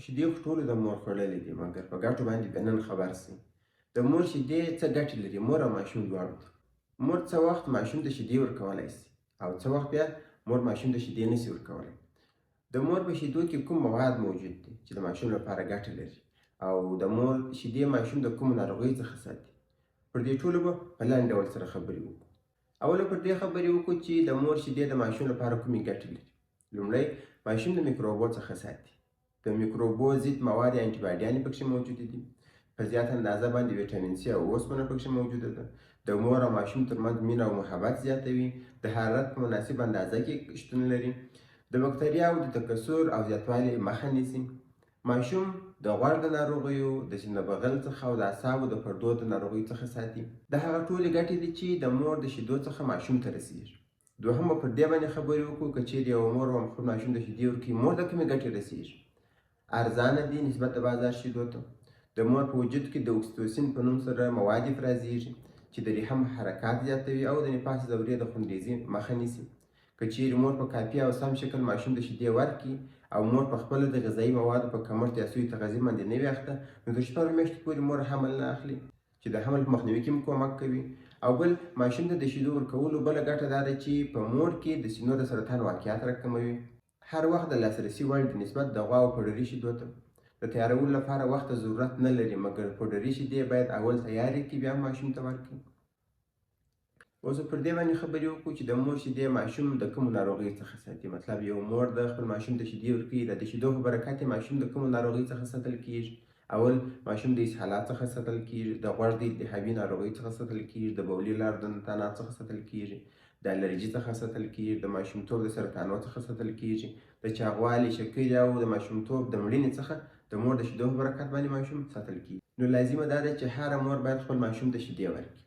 شیدې خو ټولو د مور خوړلې دي، مګر په ګټو باندې به نن خبر سئ. د مور شیدې څه ګټې لري مور او ماشوم دواړو ته؟ مور څه وخت ماشوم ته شیدې ورکولای سي او څه وخت بیا مور ماشوم ته شیدې نسي ورکولای؟ د مور په شیدو کې کوم مواد موجود دي چې د ماشوم لپاره ګټه لري او د مور شیدې ماشوم د کومو ناروغیو څخه ساتي؟ پر دې ټولو به په لنډ ډول سره خبرې وکړو. اوله پر دې خبرې وکړو چې د مور شیدې د ماشوم لپاره کومې ګټې لري. لومړی، ماشوم د میکروبو څخه ساتي. د میکروبو ضد مواد یا انټي باډیانې پکښې موجودې دي. په زیاته اندازه باندې ویټامین سي او اوسپنه پکښې موجوده ده. د مور او ماشوم ترمنځ مینه او محبت زیاتوي. د حرارت په مناسب اندازه کې شتون لري. د بکتریاوو د تکثر او زیاتوالي مخه نیسي. ماشوم د غوږ د ناروغیو، د سینه بغل څخه او د اعصابو د پردو د ناروغیو څخه ساتي. دا هغه ټولې ګټې دي چې د مور د شیدو څخه ماشوم ته رسیږي. دوهم به پر دې باندې خبرې وکړو که چیرې یوه مور و خپل ماشوم ته شیدې ورکوي، مور ته کومې ګټې رسیږي؟ ارزانه دي نسبت د بازار شیدو ته. د مور په وجود کې د اوکسیتوسین په نوم سره مواد افرازیږي چې د رحم حرکات زیاتوي او د نفاس دورې د خونریزي مخه نیسي. که چیرې مور په کافي او سم شکل ماشوم ته شیدې ورکړي او مور په خپله د غذایي موادو په کمښت یا سوء تغذیه باندې نه وي اخته، نو تر 6 میاشتو پورې مور حمل نه اخلي چې د حمل په مخنیوي کې هم کومک کوي. او بل، ماشوم ته د شیدو ورکولو بله ګټه دا ده چې په مور کې د سینو د سرطان واقعیت راکموي. هر وخت د لاسرسي وړ دي نسبت د غوا او پوډري شیدو ته. د تیارولو لپاره وخت ته ضرورت نه لري، مګر پوډري شیدې باید اول تیارې کړي بیا ماشوم ته ورکړي. اوس پر دې باندې خبرې وکړو چې د مور شیدې ماشوم د کومو ناروغیو څخه ساتي. مطلب یو مور د خپل ماشوم ته شیدې ورکوي، د شیدو په برکت یې ماشوم د کومو ناروغیو څخه ساتل کیږي. اول، ماشوم د اسهالات څخه ساتل کیږي، د غوږ د التهابي ناروغیو څخه ساتل کیږي، د بولي لارو د انتانات څخه ساتل کیږي، د الرژي څخه ساتل کیږي، د ماشومتوب د سرطانو څخه ساتل کیږي، د چاغوالي، شکرې او د ماشومتوب د مړینې څخه د مور د شیدو په برکت باندې ماشوم ساتل کیږي. نو لازمه دا ده چې هره مور باید خپل ماشوم ته شیدې ورکړي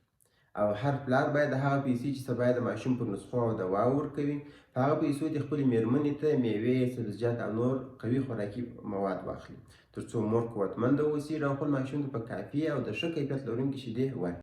او هر پلار باید هغه پیسې چې سبا د ماشوم پر نسخو او دوا ورکوي، په هغه پیسو دې خپلې میرمنې ته میوې، سبزیجات او نور قوي خوراکي مواد واخلي، ترڅو مور قوتمنده اوسي او خپل ماشوم ته په کافي او د ښه کیفیت لرونکي شیدې ورکړي.